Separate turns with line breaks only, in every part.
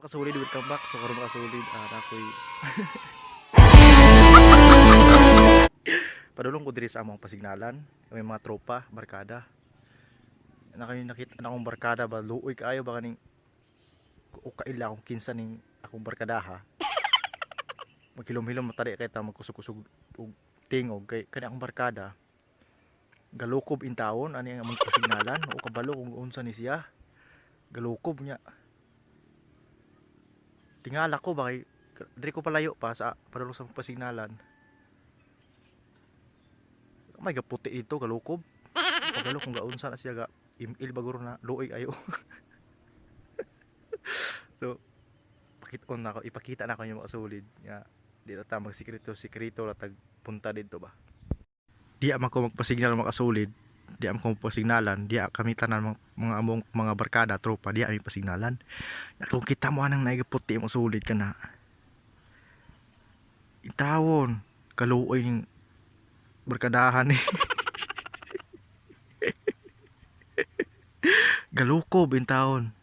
Kasulid, welcome back. So karon, kasulid, ako'y padulong ko diri sa among pasignalan. May mga tropa, barkada. Na kayo nakita na akong barkada ba, luoy kaayo ba kaning o kaila kung kinsa ning akong barkadaha. Maghilom-hilom matari kay ta magkusog-kusog og tingog kay kani akong barkada. Galukob intawon ani ang among pasignalan o kabalo kung unsa ni siya. Galukob niya. Tingala ko ba kay diri ko palayo pa sa padulong sa pasignalan. May gaputi dito galukob. Kabalo kung gaunsa na siya ga imil baguro na luoy ayo. So pakiton na ako, ipakita na ako yung mga solid nga di na ta magsikreto sikreto ra tag punta dito ba. Di man ko magpasignal, mga kasulid. Di man ko magpasignalan, di kami tanan mga among mga barkada, tropa, di kami pasignalan. Ya, kung kita mo anang naigaputi mo sulid ka na. Itawon, kaluoy ning barkadahan eh. Galukob intawon.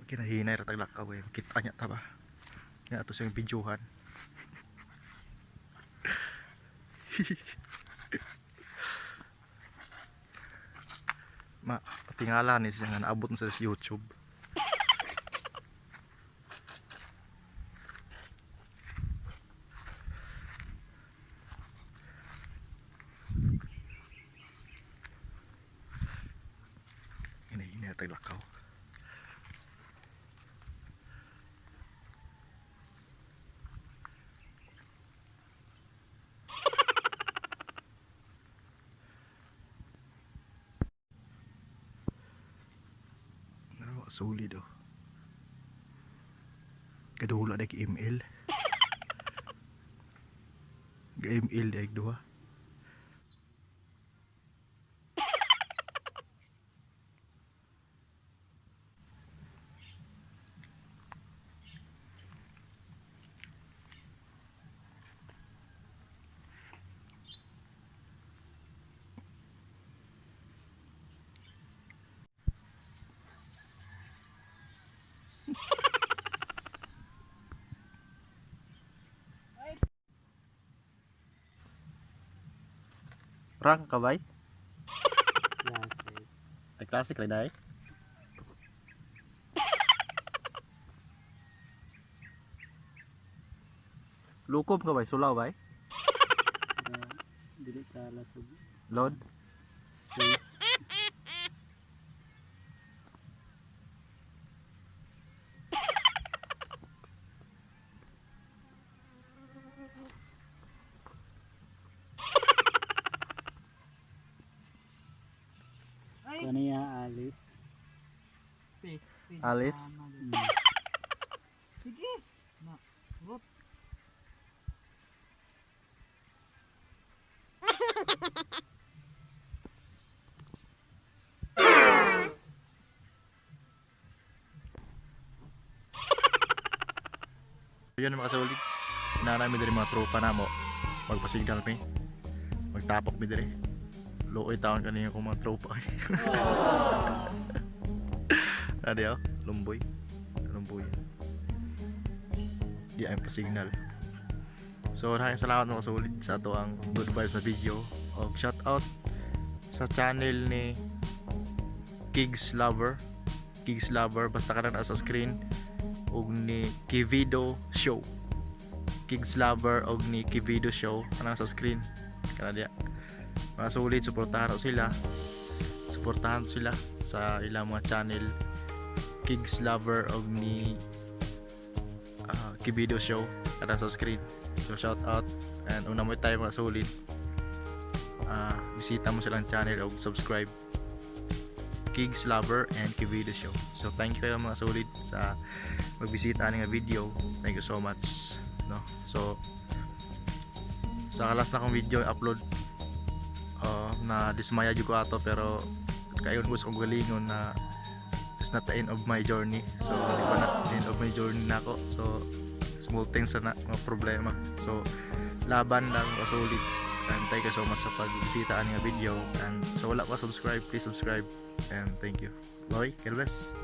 Kinahinay ra taglakaw eh. Kita niya ta ba. Nga ato siyang videohan. Ma, patingala ni siya nga naabot na sa YouTube. Hinahinay ra taglakaw. Ano, solid oh. Kadula na kay ML. Ga-ML di duha. Rank ka bay?
Classic.
Ay, classic rin ay. Lukob ka bay? Sulaw bay?
Dili ka lasog.
Load?
Face. Kaniya Alice.
Alice?
Sige. Na. What?
Yun, mga kasulid. Inarami diri mga tropa na mo. Magpasignal mi. Magtapok mi diri. Luoy taon kaniyo kong mga tropa. Adi oh, lumboy. Lumboy. Di ay pasignal. So, maraming salamat, mga kasulid, sa ato ang good vibes sa video. Og shout out sa channel ni Kigs Lover. Kigs Lover basta ka na sa screen og ni Kivido Show. Kigs Lover og ni Kivido Show kanang sa screen. Kana diya. Mga sulit, suportahan ko sila. Suportahan ko sila sa ilang mga channel Kigs Lover og ni Kivido Show kana sa screen. So shout out and una mo tayo, mga sulit. Bisita mo silang channel og subscribe. Kigs Lover and Kivido Show. So thank you kayo, mga sulit, sa magbisita ani nga video. Thank you so much. No? So sa kalas na kong video upload na dismaya jud ko ato, pero kayon ko sa kong galingon na it's not the end of my journey. So di pa na end of my journey na ako. So small things na mga problema. So laban lang, kasulid. And thank you so much sa pagbisita ani nga video. And sa wala pa subscribe, please subscribe. And thank you. Bye. God bless.